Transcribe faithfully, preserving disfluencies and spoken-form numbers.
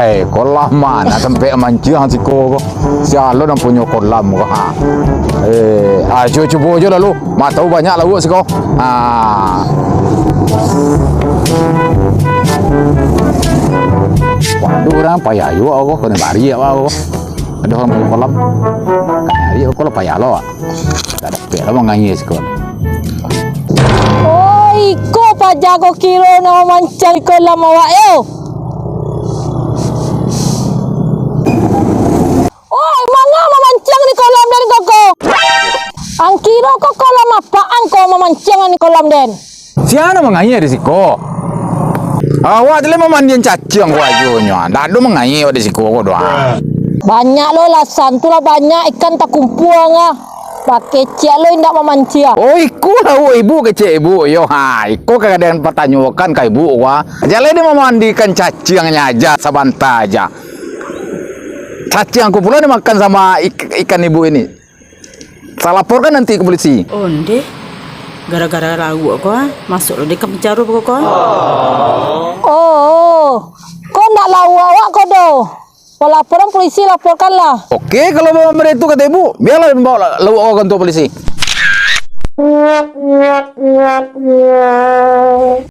Eh, kolam ma nan tampek manciang siko ko? Sia lo nan punyo kolam ko, ha. Eh, ah, cu-, cubo jo lalu. Ma tau banyak lauak siko. Ha. Waduh, urang payah juo ko, kanai bariak ko. Ado urang punyo kolam. Bariak ko lo payah lo. Dak dapek lo mangayia siko. Oi, iko paja ko kiro nan mamanciang di kolam awak yo. Oi, manga mamanciang di kolam den koko? Ang kiro ko kolam apaan ko mamanciang di kolam den? Sia nan mangayia di siko? Awak tu lai mamandian caciang ko ajonyo. Dak ado mangayia awak di siko ko doh. Banyak lo alasan tu lah, banyak ikan takumpua nga. Bakecek lo indak mamanciang. Oh, iko lauak ibu, kecek ibu. Yo, ha, iko ka den patanyokan ka ibu ko, ha. Jaleh den mamandikan caciangnyo aja sabanta aja. Caciang ko pulo dimakan sama ik-, ikan ibu ini. Sa laporkan nanti ka polisi. Onde, gara-gara lauak ko, ah, masuak lo di ka penjaro ko, ko. Oh, ko ndak lauak awak ko doh. Ko laporan polisi, laporkanlah. Oke, kalau memang itu kata ibu, biarlah bawa lauak ko kantua polisi.